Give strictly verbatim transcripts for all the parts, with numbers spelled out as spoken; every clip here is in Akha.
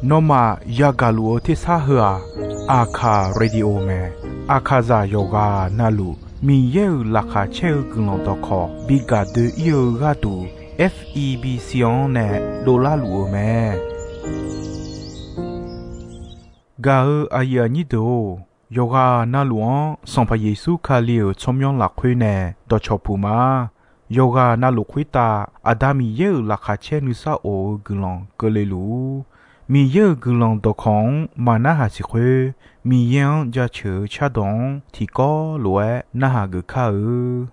Nawmaf yagaq luf-eu tersar heu-aq, Aqkaq Radio mae. Aqkaqzaq yawqghaq navluf Miqyaer-euq laqkhaq caer-eu guiqlanq dawqkawq bi gaq doe-ir-eu gharduq, F E B C-anr nae dovlar luf-eu mae. Gaq-eu aqyuif aqnyir deuq-or, yawqghaq navluf-anr Sanqpaq Yeqsur Kali-euq tsawrmyanr lafkhoer nae dawqcawq puq ma. Yawqghaq navluf khoertav Aqda Miqyaer-euq laqkhaq caer nuisar of-eu guiqlanq keuvle luf-ur. Miqyaer-euq guiqlanq dawqkawq-anr maqnarhaq siq khoer, Miqyaer-anr jaceuq-eu cardawq-anr tiqkawv lof-aer narhaq geuf kar-eu.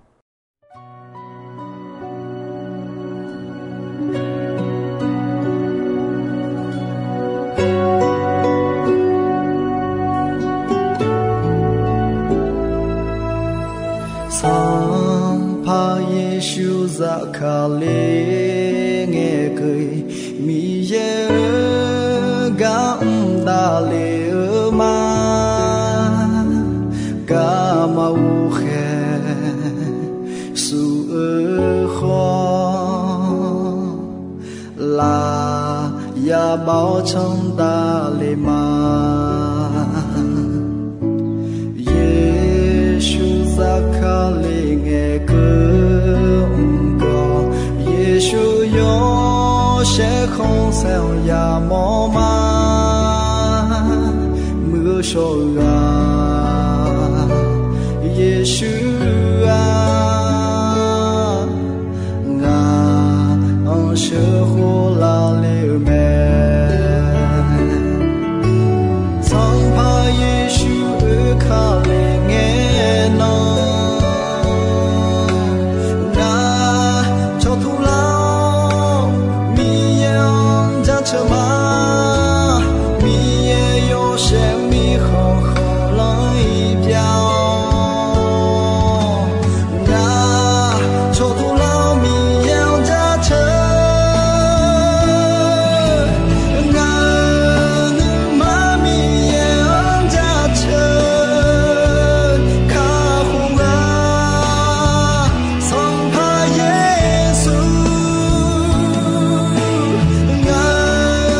Sanqpaq Yeqsur zafkale ngaeqkeuv-iq, Miqyaer-euq gar mr davle-eu ma. Garma ghovkhaeq suf-eu khawf, laf yabav-awr canr davle ma. Yeqsur zafkale ngaeqkeuv mr gawq, Yeqsur yawshaef khanqsaer-anr yamawr ma. Muiq-eu shawr-eu ghaq, Yeqsur-aq, ngaq-anr sheuqkhof lavle-eu mae. Sanqpaq Yeqsur oekale ngae nan, ngaq cawqtuq lar-awr Miqyaer-anr jaceuq ma. Miqyaer yawshaef mirkhanq khanqlanr-iq pyav-awr, ngaq cawqtuq lar-awr Miqyaer-anr jaceuq. Ngaq-euq nuima Miqyaer-anr jaceuq kakhof nga. Sanqpaq Yeqsur, ngaq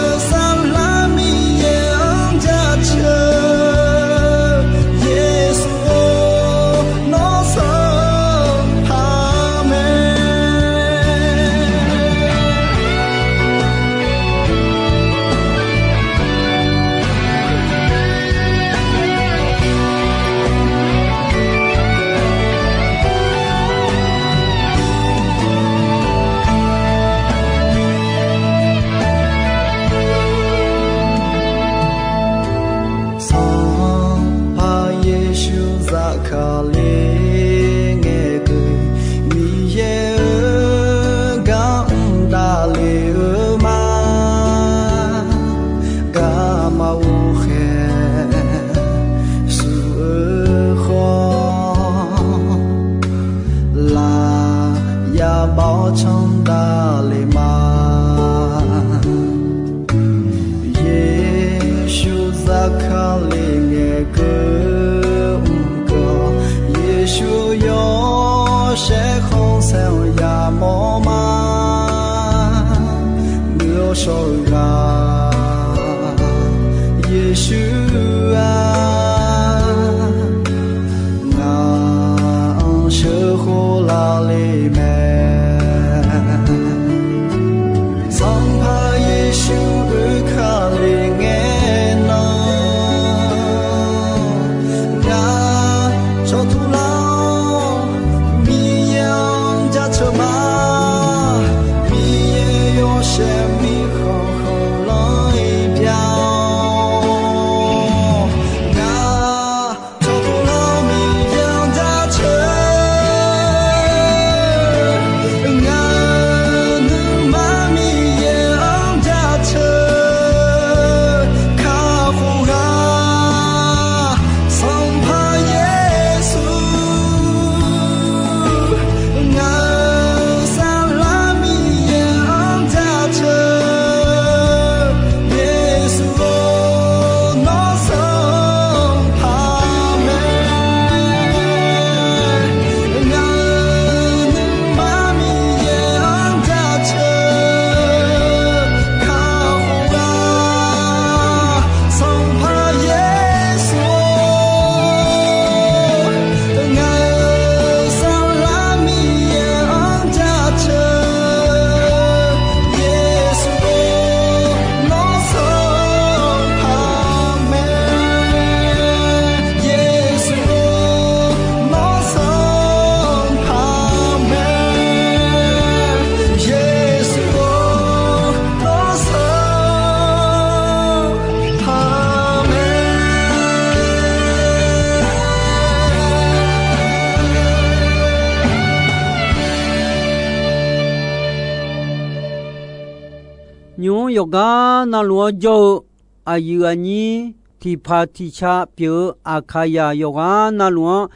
Nymq-mr yawqgar navluf-anr jawr-eu aqyuif aqnyir tiqpaq tiqca pyeuf-eu Aqkaqyaq yawqghaq navluf-anr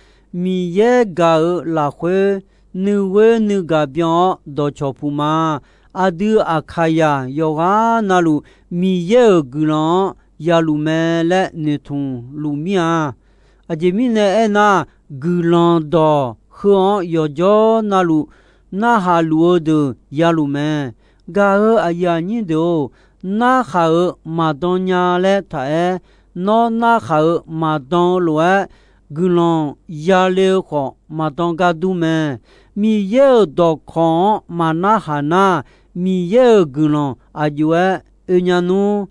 Miqyaer gaq-euq lafkhoer nuighoer nuigaq byan-awr dawqcawq puq ma. Aqdui Aqkaqyaq yawqghaq navluf Miqyaer-euq guiqlanq-anr yaluf mae laer noeqtmq luf mir-a. Aqjeq mirnae aernar, guiqlanq dawq heu-anr yawqjawr navluf narhaq luf-eu deuq yaluf mae. Gaq-euq aqyuif aqnyir deuq-or, narhaq-euq maqdan nya laer taq-aer, nawr narhaq-euq maqdan-eu lof-aer, guiqlanq yale-eu khawf maqdan gar dur mae. Miqyaer-euq dawqkawq-anr maqnarhaq nar, Miqyaer-euq guiqlanq aqjox-aer oe nya nmr.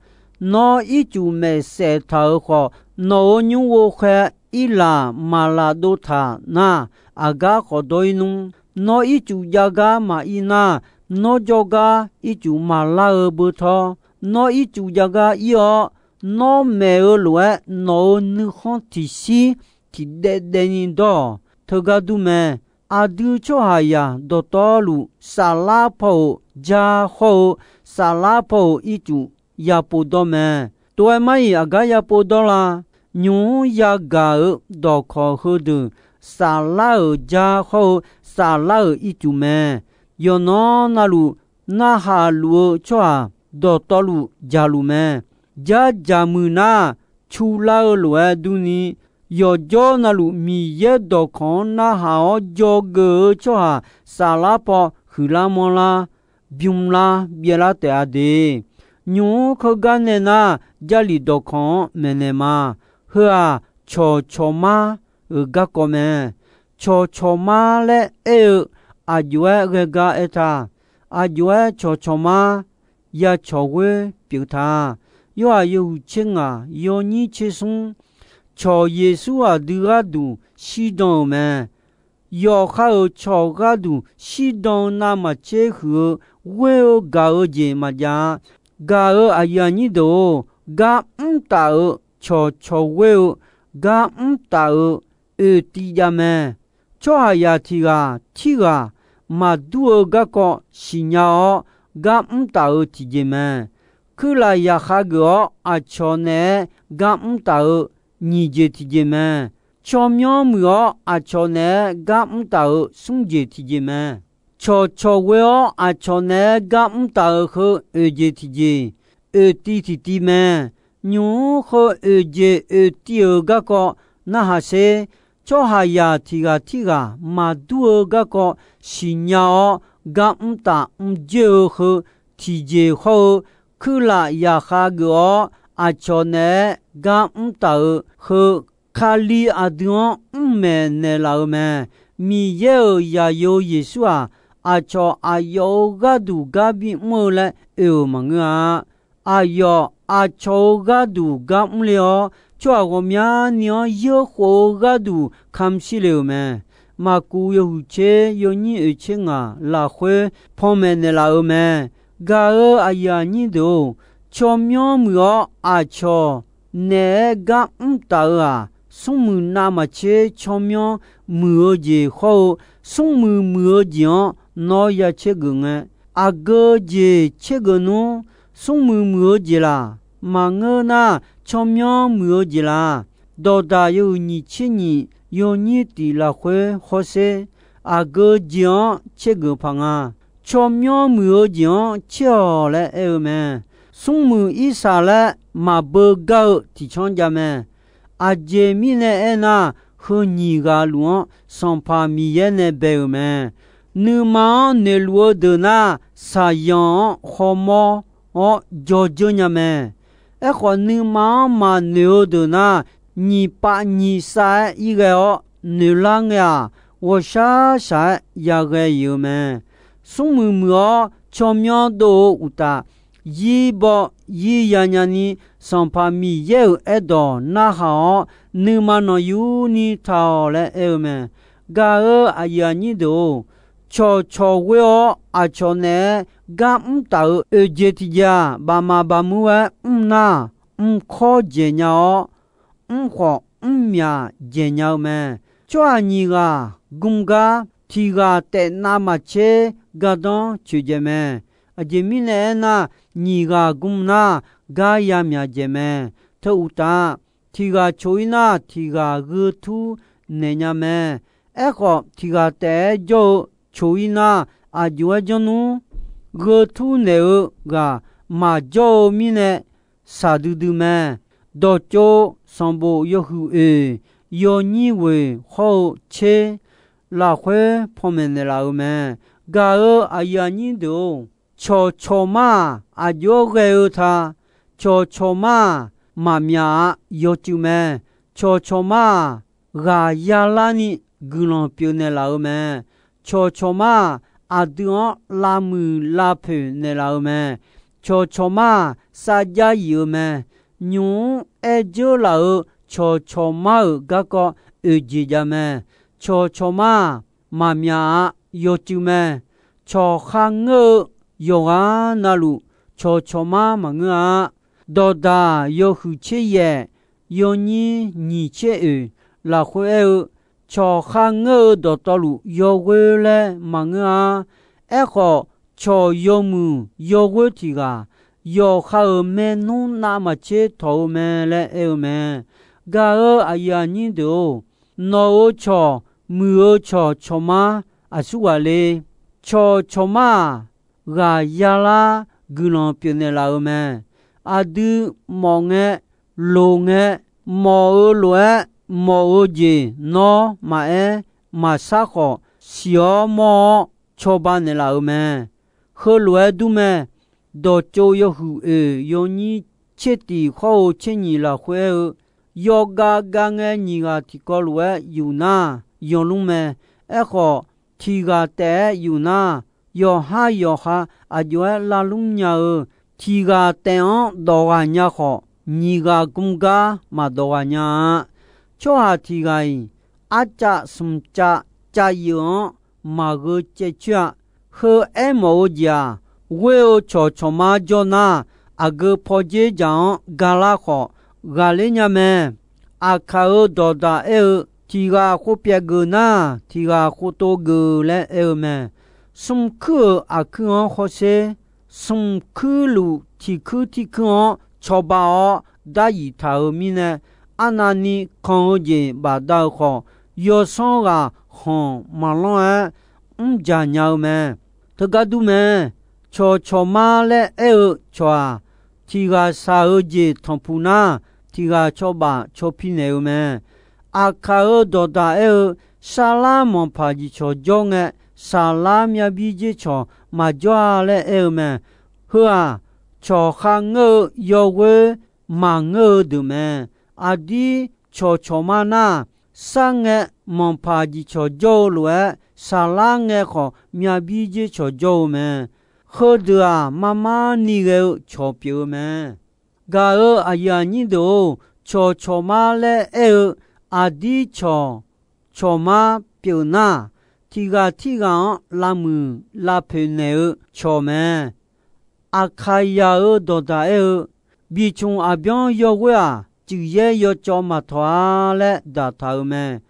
Nawr ircuf maeqsaef taq-euq khawf, nawq-euq nymr ghovkhae irlaf maqlaf dov taq nar, aqgar khawf dawr-ir nmr. Nawr ircuf jav gar maqir nar, nawr jawrgar ircuf maqlar-eu beutawr, nawr ircuf jav gar ir-awr, nawr maeq-eu lof-aer nawq-euq nuikhanr tiqshir tiqdaev daev ni dawr-awq. Teugar dur mae. Aqdui tsawrhaqzaq dawqtawvluf, saflar paw-euq ja hawr-eu, saflar paw-euq ircuf yapov dawr mae. Tov-aer mar-iq aqgar yapov dawr la? Nymq-mr yagaq-euq dawqkawq heudeuq, saflar-euq ja hawr-eu, saflar-euq ircuf mae. Yawqnan navluf narhaq luf-eu tsawrhaq dawqtawvluf jaqluf mae. Jarjaq muiq nar, cu lar-eu lof-aer durni, yawqjawr navluf Miqyaer dawqkawq-anr narhaq-awr dzawgeuf-eu tsawrhaq, saflar paw huiqlar manrlar, bymlar byaevlar taef-a de. Nymq-mr keugar nae nar, Jarlif dawqkawq-anr maeqnaeq ma. Heu-aq, cawqcawq mar-euq garkawv mae. Cawqcawq mar laer aer-eu aqjox-aer ghae gar aertaq. Aqjox-aer cawqcawq mar ya cawq ghoer pyeuf ta. Yorhaq yawhuiq tser ngaq yawnyir tser smr, cawq Yeqsur aqdui gharduq shirdan-euq mae. Yawqha-euq cawq gharduq shirdan-eu navmaqtser huiq-eu ghoer-eu gaq-eu jeq maqjav-a. Gaq-euq aqyuif aqnyir deuq-or, gar mr taf-euq cawqcawq ghoer-eu gar mr taf-euq oeq tiv jav mae. Tsawrhaqzaq tiq ghaq tirghaq maqdur-eu garkawv siqnya-awr gar mr taf-euq tiqjeq mae. Kuirlaf yaqkhav geuf-awr aqcawq naeq-aer gar mr taf-euq nyiq jeq tiqjeq mae. Tsawrmyanr muiq-awr aqcawq naeq-aer gar mr taf-euq smr jeq tiqjeq mae. Cawqcawq ghoer-awr aqcawq naeq-aer gar mr taf-euq heu oeq jeq tiqjeq, oeq tiv tiqtiv mae. Nymq-mr heu oeq jeq oeq tiv-euq garkawv narhaq sher. Tsawrhaqzaq tiq ghaq tirghaq maqdur-eu garkawv siqnya-awr gar mr taf mr dzoer-eu heu tiqjeq hawr-eu, kuirlaf yaqkhav geuf-awr aqcawq naeq-aer gar mr taf-euq heu Kali aqdui-anr mr maeqnaeq laf-euq mae. Miqyaer-euq zaqyo Yeqsur-aq, aqcawq aqyawf-euq gharduq gar bimr-eu laer oe-euq maqngeur-a. Aqyawf aqcawq-euq gharduq gar mrle-awr, tsawrhaq ghawqmyani-anr yeurkhof-eu gharduq kamq shir le-euq mae. Maqkuv yawhuiq tser yawnyir oeq tser ngaq lafkhoer panmaeq naeqlaf-euq mae. Gaq-euq aqyuif aqnyir deuq-or, tsawrmyanr muiq-awr aqcawq naeq-aer gar mr taf-eu-aq, smrmuiq navmaqtser tsawrmyanr muiq-eu jeq hawr-eu, smrmuiq muiq-eu jeq-anr nawr ya tsergeuf ngae, aqgeu jeq tsergeuf nmr. Smrmuiq muiq-eu jeq laq, maqngeur nar tsawrmyanr muiq-eu jeq laq. Dawqdaq yawhuiq nyiq tser nyiq yawnyir tiq lafkhoer hawsher, aqgeu jeq-anr tsergeuf paq nga. Tsawrmyanr muiq-eu jeq-anr tser-awq laer aer-eu mae. Smrmuiq irsaq laer maqbeu gar-eu tiqcanr jav mae. Aqjeq mirnae aernar, heu nyiq ghaq luf-anr Sanqpaq Miqyaer nae bae-euq mae. Nuima-anr noeqluf-eu deuq nar, saqyanq-anr hawmawr-awr jawr dzeur nya mae. Aerkhawf, nuima-anr maqnoeq-eu deuq nar, nyiq pav nyiq sav-aer ir ghae-awr noeqlar ngae-aq, ghawqshaq shaq-aer yaghae-iq-eu mae. Smrmuiq muiq-awr tsawrmyanr dov-eu uqtaf, zir baw zir ya nyani, Sanqpaq Miqyaer-euq aerdawq narhaq-awr, nuima nanqyuni taq-awq laer aer-eu mae. Gaq-euq aqyuif aqnyir deuq-or, cawqcawq ghoer-awr aqcawq naeq-aer gar mr taf-euq oeq jeq tiqjeq-aq, baqmaf baqmur-aer mr nar, mr kawr dzaeq nya-awr, mr khawf mr myaq dzaeq nya-eu mae. Tsawrhaq nyiq ghaq gm gar tiq ghaq taef navmaqtser gardanr coeqdzaeq mae. Aqjeq mirnae aernar, nyiq ghaq gm nar, gar ya myaq dzaeq mae. Teu uqtaf, tiq ghaq coq-ir nar, tiq ghaq gheu tur naeq nya mae. Aerkhawf, tiq ghaq taef-aer jawr-eu coq-ir nar, aqjox-aer janr nmr. Gheu tur naeq-eu ghaq maqjawr-eu mirnae, shaqdui dui mae. Dawqtsov sanqbof yawhuiq oeq, yawnyir ghoeq hawr-eu tser, lafkhoer panmaeq naeqlaf-euq mae. Gaq-eu aqyuif aqnyir deuq-or, cawqcawq mar-aq, aqjox-aer ghae-eu ta. Cawqcawq mar-aq, maqmyaf-a, yawcuiv mae. Cawqcawq mar-aq, ghaq yalar ni guiqlanq pyeuf naeqlaf-eu mae. Cawqcawq mar-aq, aqdui-anr lavmuiq lavpoeq naeqlaf-eu mae. Cawqcawq mar-aq, sarjax yif-eu mae. Nymq-mr aer dzeur laf-euq cawqcawq mar-euq garkawv oeq jeq jav mae. Cawqcawq mar-aq, maqmyaf-a, yawcuiv mae. Cawq kharngeur-eu yawqghaq navluf, cawqcawq mar maqngeur-a. Dawqdaq yawhuiq tser yaef, yawnyir nyiq tser oeq lafkhoer aer-eu, cawq kharngeur-eu dawqtawvluf yawghoer laer maqngeur-a. Aerkhawf, cawq yawmuiq yawghoer tiq ghaq, yawqha-euq maernmr navmaqtser tawq-eu mae laer aer-eu mae. Gaq-eu aqyuif aqnyir deuq-or, nawq-euq cawq, muiq-eu cawq cawqmar aqsurghaq le. Cawq cawqmar-aq, ghaq yalar guiqlanq pyeufnaeq laf-eu mae. Aqdui mawf ngae, loq ngae, mawf-eu lof-aer mawf-eu jeq nawr maqaer maqsar khawf, siq-awr mawr-awr cawba naeqlaf-euq mae. Heulof-aer dur mae. Dawqtsov yawhuiq oeq yawnyir tser tiq hawr-eu tser nyiq lafkhoer aer-eu, yawgav gav ngae nyiq ghaq tiqkawv lof-aer yuf nar, yawlmr mae. Aerkhawf, tiq ghaq taef-aer yuf nar, yawqhar yawqha aqjox-aer lavlmr nya-eu, tiq ghaq taef-anr dawq ghaq nya khawf, nyiq ghaq gm gar maqdawq ghaq nya-a. Tsawrhaq tiq ghaq-iq, arcav smq cav cav yif-anr maqgheu caev coer-a. Heu aermawf-eu jeq-aq, ghoer-eu cawqcawq mar jawr nar, aqgeu pawdzer dzaq-anr galar khawf, ghaqler nya mae. Aqkaq-euq dawqdaq aer-eu, tiq ghaq khov pyaeq geuf nar, tiq ghaq khov tov geuf laer aer-eu mae. Smrkuir-euq aqkuir-anr hawsher, smrkuir luf tiq kuir tirkuir-anr cawba-awr daryif taq-euq mirnae, arnavni kan-eu jeq bafdav-eu khawf, yawsanr ghaq khanq maqlanr-aer mrdzaq nya-eu mae. Teugar dur mae. Cawqcawq mar laer aer-eu cawq-aq, tiq ghaq shaq-eu jeq tanqpuq nar, tiq ghaq cawba caw pi naeq-eu mae. Aqkaq-euq dawqdaq aer-eu, saflar manqpaq jeq cawq jawr ngae, saflar myav bir dzer cawq maqjawr-a laer aer-eu mae. Heu-aq, cawq kharngeur-eu yawghoer maqngeur-eu deuq mae. Aqdir cawqcawq mar nar, sar ngae manqpaq jeq cawq jawr-eu lof-aer, saflar ngae khawf myav bir dzer cawq jawr-eu mae. Heudeuq-aq, mar mar ni ghae-eu cawq pyeuf-eu mae. Gaq-eu aqyuif aqnyir deuq-or, cawqcawq mar laer aer-eu, aqdir cawq cawq mar pyeuf nar, tiq ghaq tirghaq-anr lavmuiq lavpoeq naeq-eu cawq mae. Aqkaqyaq-euq dawqdaq aer-eu, bicmq aqbyanr yawghoer-aq, cuif yaer yawcawv maqtawq-a laer daqtaq-euq mae.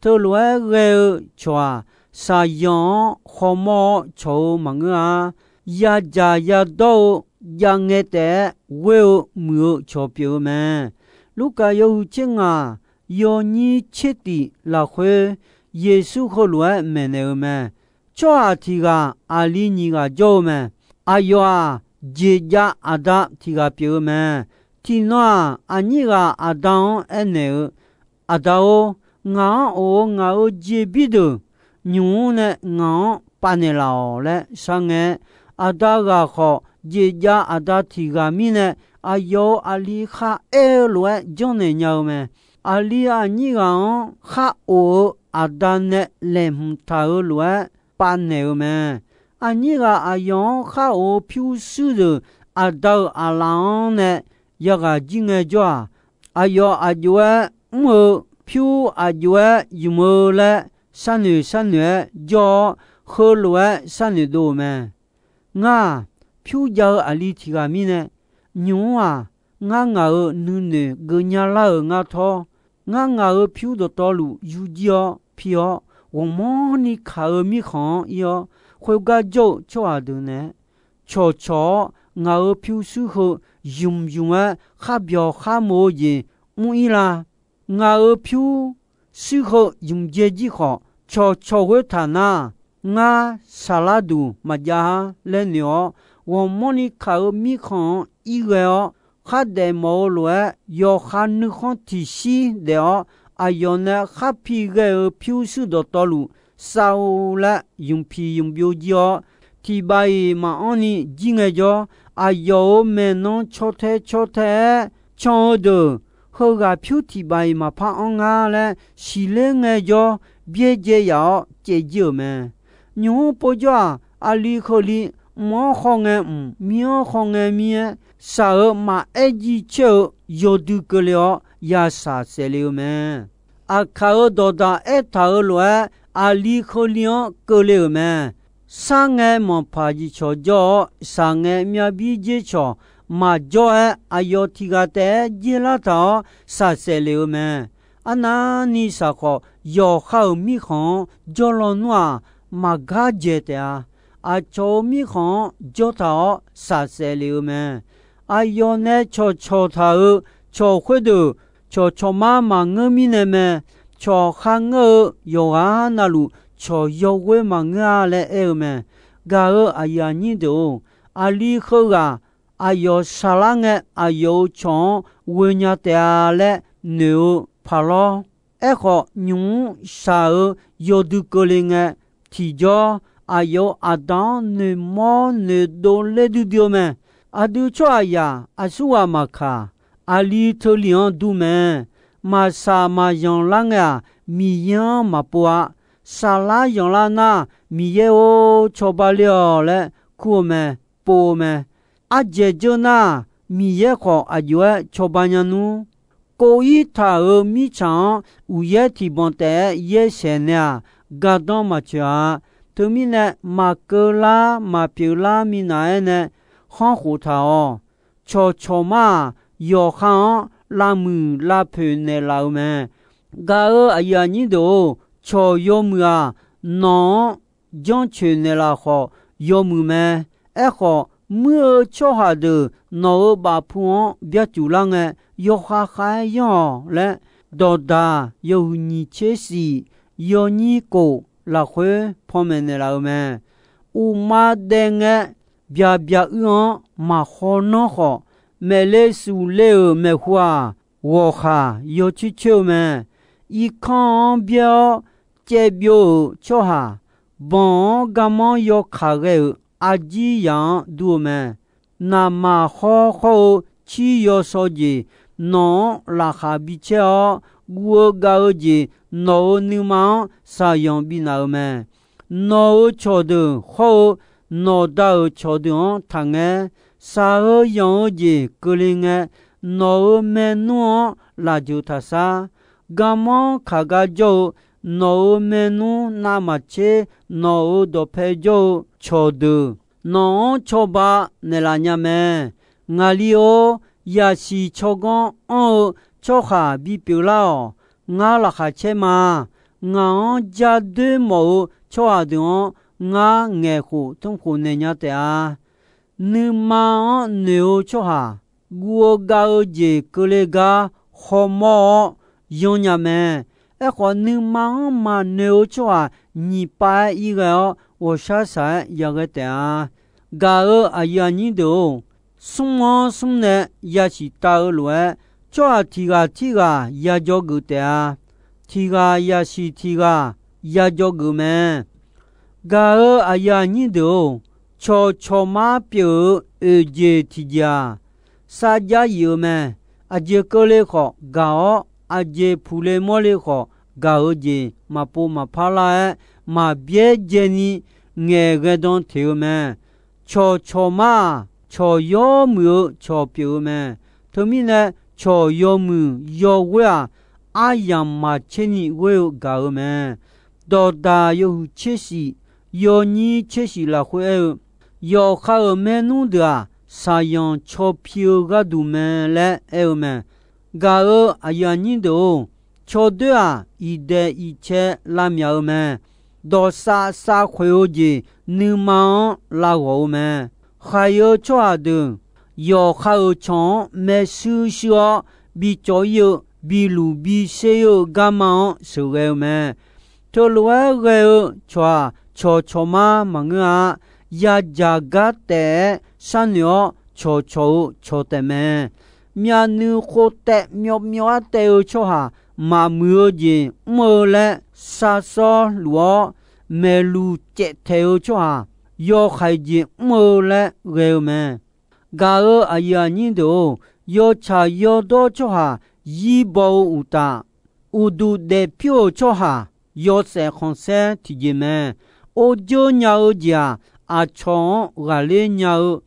Teulof-aer ghae-eu cawq-aq, shaqyanq-anr khawmawr-awr cawq-eu maqngeur-a. Yadzaq yadawr-eu jav ngae taef-aer ghoer-eu muiq-eu cawq pyeuf-eu mae. Lurkaf yawhuiq tser ngaq, yawnyir tser tiq lafkhoer, Yeqsur heulof-aer maeqnaeq-eu mae. Tsawrhaq tiq ghaq aqli nyiq ghaq jawr-eu mae. Aqyawf-aq, jeqjav aqda tiq ghaq pyeuf-eu mae. Tiqnan-aq, aqnyir ghaq aqda-anr aernaeq-eu, Aqda-or, ngaq-anr of-eu ngaq-euq jeqbir deuq nymq-mr nae ngaq-anr pav naeqlaf-awq laer sharngae, aqda ghaq khawf, jeqjav aqda tiq ghaq mirnae, aqyawf-euq aqli kharaer-eu lof-aer janrnaeq nya-eu mae. Aqli aqnyir ghaq-anr khar of-eu aqda nae laeqhmq taq-eu lof-aer pav naeq-eu mae. Aqnyir ghaq aqyawf-anr khar of-eu pyurshuir deuq aqda-euq aqlaf-anr nae yaghaq jir ngaejawr-aq, aqyawf aqjox-aer mr-eu, pyur aqjox-aer ymq-eu laer sharnoeq sharnoeq-aer jawr-awr, heulof-aer sharnoeq dov-euq mae. Ngar-aq, pyur jav-eu aqli tiq ghaq mirnae, nymq-mr-aq, ngar ngaq-euq nuinoeq geuf nya lar-euq ngar tawr. Ngar ngaq-euq pyur dawqtawvluf yur jir-awr pi-awr, ghawqmanrni kaq-eu mirkhanq-anr ir-awr, khoergar jawr-eu tsawrhaq deuq naeq-aer, cawqcawq-awr, ngaq-euq pyurshuir heu ymq ymq-aer kharbyawq kharmof-eu jeq mr-ir la. Ngaq-euq pyurshuir heu ymqjae jir khawf, cawqcawq khoertaq nar, ngar saqlar duq maqjav-ar laer noeq-awr, ghawqmanrni kaq-euq mirkhanq-anr irghae-awr, khardaef mawf-eu lof-aer yawqha nuikhanr tiqshir daef-awr, aqyawf nae kharpi ghae-euq pyurshuir dawqtawvluf, sav-eu laer ymqpiq ymqbyov jir-awr, tiqbaf-iq maqanr ni jir ngaejawr, aqyawf-euq maeqnan caw tae caw tae-aer can-eu deuq, heughaq pyur tiqbaf-iq maqpar anr ngar laer siqler ngaejawr, byaerdzae yaf-awr caev jir-euq mae. Nymq-mr povjawr-aq, aqli heuli, mq-anr khawf ngae mq, mir-anr khawf ngae mir-aer, shaq-euq maqaer jiv caer-eu yawdui keuvle-awr yashaq saef le-eu mae. Aqkaq-euq dawqdaq aertaq-euq lof-aer, aqli heuli-anr keuvle-euq mae. Sar ngae manqpaq jeqcawq jawr-awr, shaq ngae myavbir dzer cawq maqjawr-aer, aqyawf tiq ghaq taef-aer dzer lar taq-awr shaq saef le-eu mae. Arnavni shaq khawf, yawqha-euq mirkhanq-anr jawrlawnmr-aq, maqgar dzaeq taef-a. Aqcawq-euq mirkhanq-anr jawr taq-awr shaq saef le-eu mae. Aqyawf nae cawqcawq taq-euq cawq khoerdeuq, cawqcawq mar maqngeur mirnae mae. Cawq kharngeur-eu yawqghaq navluf, cawq yawghoer maqngeur-a laer aer-eu mae. Gaq-euq aqyuif aqnyir deuq-or, aqli heughaq aqyawf shaqlar ngae, aqyawf-euq cawq-anr ghoenya taef-a laer noeq-eu paq lawr. Aerkhawf, nymq-mr shaq-euq yawdui keuvle ngae, tiqjawr aqyawf-euq aqda-anr noeqmawr noeqdov ler duidui-eu mae. Aqdui tsawrhaqzaq aqsurghaq maqkaq, aqli teuli-anr dur mae. Maqshaq maqzanq lar ngae-aq, Miqyaer-anr maqpov-a. Saflar zanqlar nar, Miqyaer-or, cawba le-awq laer kur-eu mae, pov-eu mae. Ardzaeq dzeur nar, Miqyaer khawf aqjox-aer cawba nya nmr. Kov-ir taq-euq mirtsaq-anr uqyaer tiqbanq taef-aer yaer saeq nae-aq, gardanr maqtsoeq-a. Teumirnae, maqkeuv lar maqpyeuf lar minav-aer nae khanr khof taq-awq. Cawqcawq mar-aq, yawqha-anr lavmuiq lavpoeq naeqlaf-euq mae. Gaq-euq aqyuif aqnyir deuq-or, cawq yawmuiq-aq, nawq-anr jancoeq naeqlaf khawf yawmuiq mae. Aerkhawf, muir-eu tsawrhaq deuq nawq-euq bafpu-anr byarcuf lar ngae, yawkhav khav-aer yanr-awq laer, Dawqdaq yawhuiq nyiq tser shif, yawnyir kof lafkhoer panmaeq naeqlaf-euq mae. Uqma daev ngae, byaqbyaq uir-anr maqkhaw nanr khawf, maeqle shuqle-euq maeqhu-aq, ghawqkhaq yawcoer coer-eu mae. Irkanr-anr byaer-awr caev byov-euq tsawrhaq, banq-anr garmanr yawkaq ghae-euq arjir yaq-anr dur-eu mae. Naqmaq khawr khawr-eu cir yawshaw jeq nawq-anr laqkhaq bicaer-awr, guv-eu gav-eu jeq nawq-euq nuima-anr shaqzanq binaf-euq mae. Nawq-euq cawqdeuq hawr-eu nawqda-euq cawqdeuq-anr taqngaer. Shaq-eu yanq-eu jeq keuvle ngae, nawq-euq maernmr-anr lafjeuq taqshar. Garmanr kaq gar jawr-eu nawq-euq maernmr navmaqtser, nawq-euq dawqpae jawr-eu cawqdeuq nawq-anr cawba naeqlaf nya mae. Ngaqli-or, yasiq tsawrganr anr-eu tsawrhaq bipyeuf lar-awq. Ngar laqkhaq caer ma. Ngaq-anr ja doer mawf-eu tsawrhaq deuq-anr ngar ngaeqkhof tmrkhof naeq nya taef-a. Nuima-anr noeq-eu tsawrhaq, guv-eu gav-eu jeq keuvle gar khawmawr-awr yanr nya mae. Aerkhawf, nuima-anr maqnoeq-eu tsawrhaq nyiq pav-aer irghae-awr, ghawqshaq shaq-aer yaghae taef-a. Gaq-euq aqyuif aqnyir deuq-or, smr-anr smr nae yasiq tav-eu lof-aer, tsawrhaq tiq ghaq tirghaq ya dzawgeuf taef-a. Tiq ghaq yasiq tiq ghaq ya dzawgeuf mae. Gaq-euq aqyuif aqnyir deuq-or, cawqcawq mar pyeuf-eu oeq jeq tiqjeq-aq, sarjax yif-eu mae. Aqjeq keuvle khawf gaq-awr, aqjeq puqle mawrle khawf gaq-eu jeq maqpov maqpar lar-aer, maqbyaer dzaeni ngaeqghae dan teq-eu mae. Cawqcawq mar-aq, cawq yawmuiq-eu cawq pyeuf-eu mae. Teumirnae, cawq yawmuiq yawghoer-aq, aryamq maqtser ni ghoer-eu gaq-eu mae. Dawqdaq yawhuiq tser shif, yawnyir tser shif lafkhoer aer-eu, yawqha-euq maernmr deuq-aq, shaqzanq caw pi-eu gharduq mae laer aer-eu mae. Gaq-euq aqyuif aqnyir deuq-or, cawdoer-aq, iqdaeq iqcae lavmyaq-eu mae. Dawqsav savkhoeq-eu jeq nuima-anr lavghawq-eu mae. khaiq-eu tsawrhaq deuq yawqha-euq cawq-anr maershuir shuir-awr bicawv ir-eu, biluq bisher ir-eu garma-anr sheuqghae-eu mae. Teulof-aer ghae-eu cawq-aq, cawqcawq mar maqngeur-a. Yadzaq gar taef-aer sharnoeq-awr cawqcawq-eu cawq taef mae. Myavnuiv khov taev myawvmyawv-aer taev-eu tsawrhaq maqmuiq-eu jeq mr-eu laer sharshawr luf-awr, maeqluq caevtaeq-eu tsawrhaq yawhaiq jeq mr-eu laer ghae-eu mae. Gaq-euq aqyuif aqnyir deuq-or, yawtsaq yawdawr tsawrhaq zir baw-eu uqtaf, uqduq daefpyur-euq tsawrhaq yawshaef khanqsaer tiqjeq mae. Or dzeur nya-eu jeq-aq, aqcawq-anr ghaqler nya-eu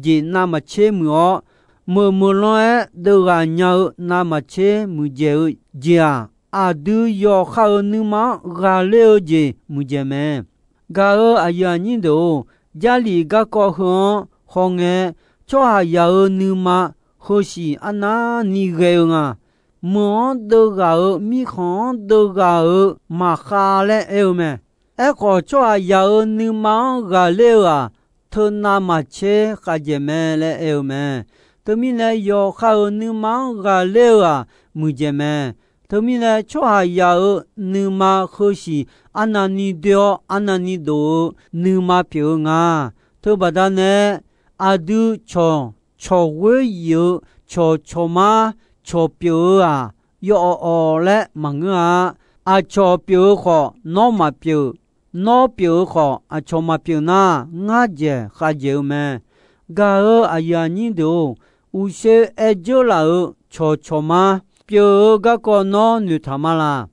jeq navmaqtser muiq-awr, meuq meuq lan-aer deuvghaq nya-eu navmaqtser muiqdzaeq-eu jeq-aq, aqdui yawqha-euq nuima-anr ghaqler-eu jeq muiqdzaeq mae. Gaq-euq aqyuif aqnyir deuq-or, Jarlif garkawv heu-anr hawngae, tsawrhaqzaq-euq nuima heusiq arnavni ghae-eu nga. Meuq-anr deuvghaq-euq, mirkhanq-anr deuvghaq-euq maqkhav laer aer-eu mae. Aerkhawf, tsawrhaqzaq-euq nuima-anr ghaqler-eu-aq, teunav maqtser khavdzaeq mae laer aer-eu mae. Teumirnae, yawqha-euq nuima-anr ghaqler-eu-aq, muiqdzaeq mae. Teumirnae, tsawrhaqzaq-euq nuima heusiq arnavni doe-awr arnavni dof-eu nuima pyeuf-eu nga. Teubaqda nae, aqdui cawq cawq ghoer yif-eu cawqcawq mar cawq pyeuf-eu-aq, yawawq awq laer maqngeur-a. Aqcawq pyeuf-eu khawf, nawr maqpyeuf. Nawr pyeuf-eu khawf, aqcawq maqpyeuf nar, ngar dzaeq khavdzaeq-eu mae. Gaq-euq aqyuif aqnyir deuq-or, uqshoe aer dzeur laf-euq cawqcawq mar pyeuf-eu garkawv nawr noeqtaq ma laq.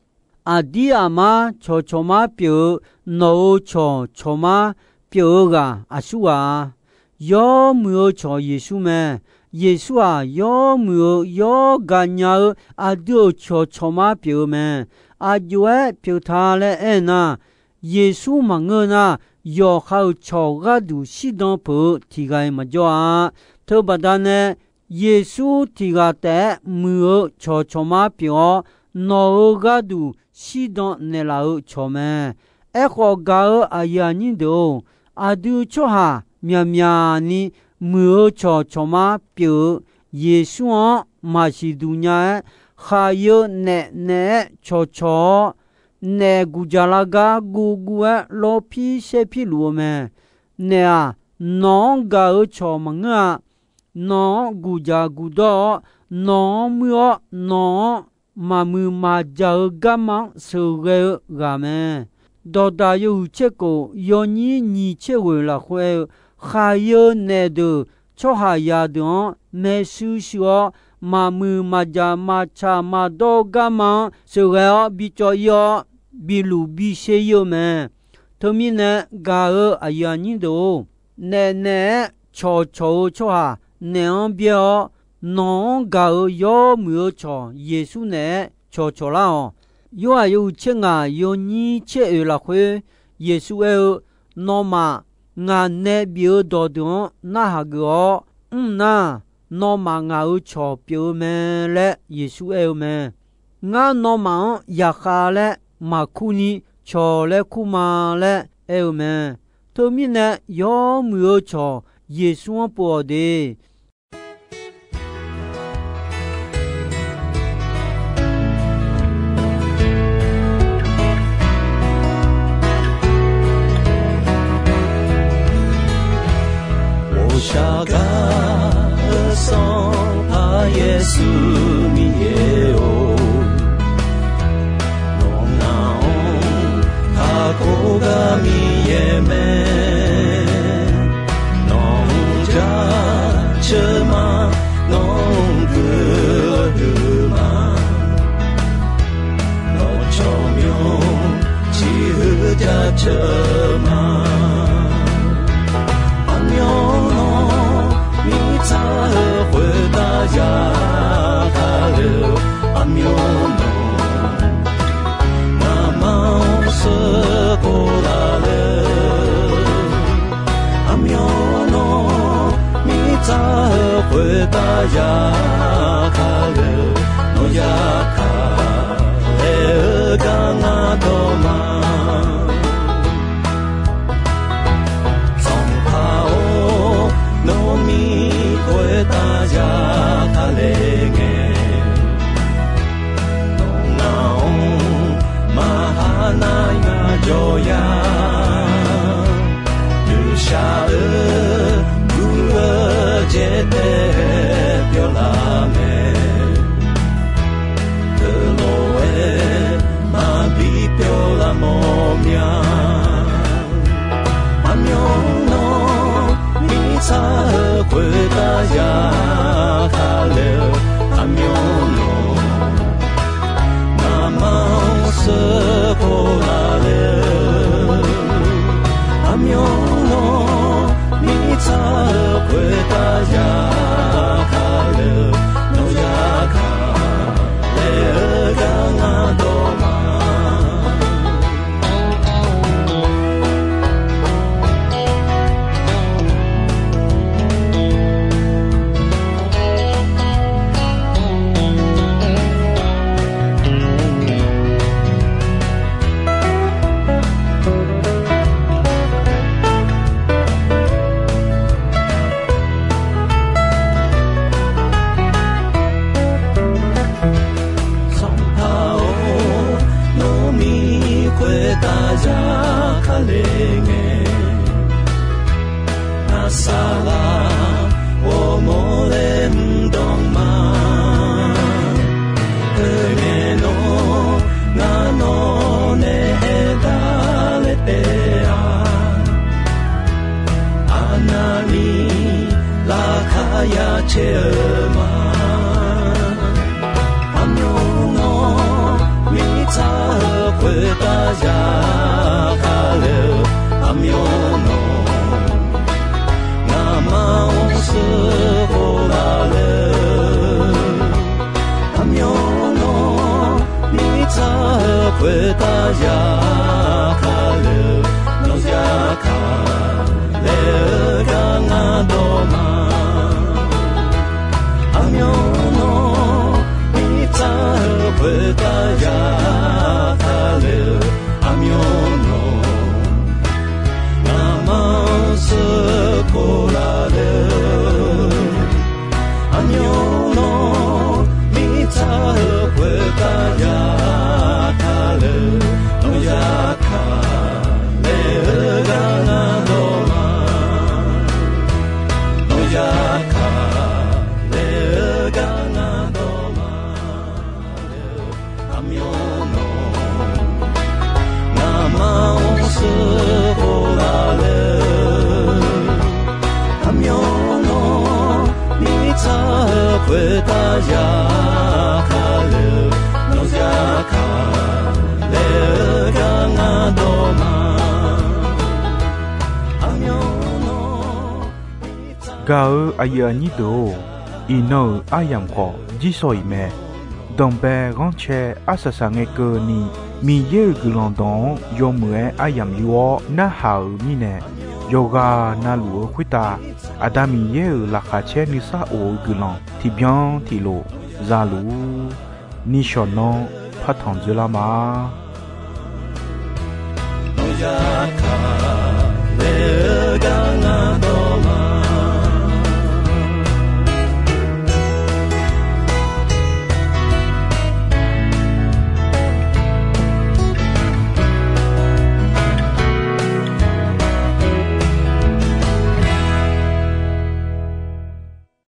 Aqdir aqmar cawqcawq mar pyeuf-eu nawq-euq cawqcawq mar pyeuf-eu ghaq aqsur ghaq-a. Yawmuiq-eu cawq Yeqsur mae. Yeqsur-aq, yawmuiq-eu yawr gaqnya-eu aqdui-euq cawqcawq mar pyeuf-eu mae. Aqjox-aer pyeuf ta laer aernar, Yeqsur maqngeur nar, yawqha-euq cawq gharduq shirdan peuq-eu tiq ghaq-iq maqjawr-a. Teubaqda nae, Yeqsur tiq ghaq taef-aer muiq-eu cawqcawq mar pyeuf-awr, nawq-euq gharduq shirdan naeqlaf-eu cawq mae. Aerkhawf, gaq-euq aqyuif aqnyir deuq-or, aqdui tsawrhaq myaqmyaq ni muiq-eu cawqcawq mar pyeuf-eu Yeqsur-anr maqsiq duq nya-aer, khaqyeu naef naeq-aer cawqcawq-awr, naef guqjaq lar gar guvguv-aer lawrpir saerpir luf-eu mae. Naef-aq, nawq-anr gaq-eu cawq maqngeur-a. Nawq-anr guqjaq guqdawr-awr, nawq-anr muir-awr, nawq-anr maqmuiq maqjaq-eu garma-anr sheuqghae-eu ghaq mae. Dawqdaq yawhuiq tser kof yawnyir nyiq tser ghoeq lafkhoer aer-eu, khaqyeu naef deuq tsawrhaqzaq deuq-anr maershuir shuir-awr, maqmuiq maqjaq maqtsaq maqdawr-eu garma-anr sheuqghae-awr bicawv ir-awr, biluf bisher ir-eu mae. Teumirnae, gaq-euq aqyuif aqnyir deuq-or, naef naeq-aer cawqcawq-eu tsawrhaq naef-anr byaer-awr, nawq-anr gaq-euq yawmuiq-eu cawq Yeqsur naeq-aer cawqcawq lar-awq. Yorhaq yawhuiq tser ngaq yawnyir tser oeq lafkhoer, Yeqsur aer-eu, Nawmaf ngaq nae bif-eu dawqdeuq-anr narhaq geuf-awr mr nar, nawmaf ngaq-euq cawq pyeuf-eu mae laer Yeqsur aer-eu mae. Ngar nawmaf-anr yaqkhav laer maqkur ni cawq laer kur ma laer aer-eu mae. Teumirnae, yawmuiq-eu cawq Yeqsur-anr pov-awq de. 我下嘎的上爬耶稣你也哦，我那哦，他可嘎你也没。 Nawq-anr jaceuq ma, nawq-anr guiqlanq huiq ma, nawq tsawrmyanr ciqhuiq jaceuq ma. Aqmyanluf mirtsaq-eu khoertav yaqkaq le-eu, aqmyanluf ngamaf-anr sheuqkhof laf le. Aqmyanluf mirtsaq-eu khoertav yaqkaq le, nawq yaqkaq laer-eu gar ngar dawq ma. Sanqpaq-or, khoertav ya kale ngae, nawq ngaq-anr maqha nar ngaq jawr ya. Nuishaq-eu gur-eu jaev taef-aer pyawr laf mae. Teulof-aer maqbi pyawr laf mawr mya. Aqmyan nawr mirtsaq-eu khoertav ya kale-eu, aqmyan nawr ngaqma-anr sheuqkhof laf le-eu, aqmyan nawr mirtsaq-eu khoertav ya kale-eu, nawq ya kale gar ngar dawq ma. Sanqpaq-or, nawr mir khoertav ya kale ngae, nar saqlaq ghawrmawr laer mrdanq ma. Khoerngae nawr ngar nawq nae aertaq laer taef-a. Aqnavni laqkhaq ya caer-eu ma. Aqmyan nawr mirtsaq-eu khoertav ya kale-eu, aqmyan nawr ngaqma-anr sheuqkhof laf le-eu, aqmyan nawr mirtsaq-eu khoertav ya kale-eu, nawq ya kale-eu gar ngar dawq ma. Aqmyan nawr mirtsaq-eu khoertav ya kale-eu, aqmyan nawr ngaqma-anr sheuqkhof laf le-eu, aqmyan nawr mirtsaq-eu khoertav ya kale-eu, nawq ya kale-eu gar ngar dawq ma. Nawq ya kale-eu gar ngar dawq ma. Aqmyan nawr ngaqma-anr sheuqkhof laf le-eu, aqmyan nawr mirtsaq-eu khoertav ya kale-eu, nawq ya kale-eu gar ngar dawq ma. Aqmyan nawr Gaq-eu aqyuif aqnyir deuq-or, iqnan-euq aryamq khawf jirsawq iq mae. Danqbae ghanrcae arsaq saq ngae keuvni, Miqyaer-euq guiqlanq dawq-anr yawmuiq-aer aryamq yur-awr narhaq-euq mirnae, yawqghaq navluf-eu khoertav Aqda Miqyaer-euq laqkhaq caer nuisar of-eu guiqlanq tiqbyan tiqlof za luf-ur. Nishawq nanr partanq dzoerlar ma. Nawq ya kaq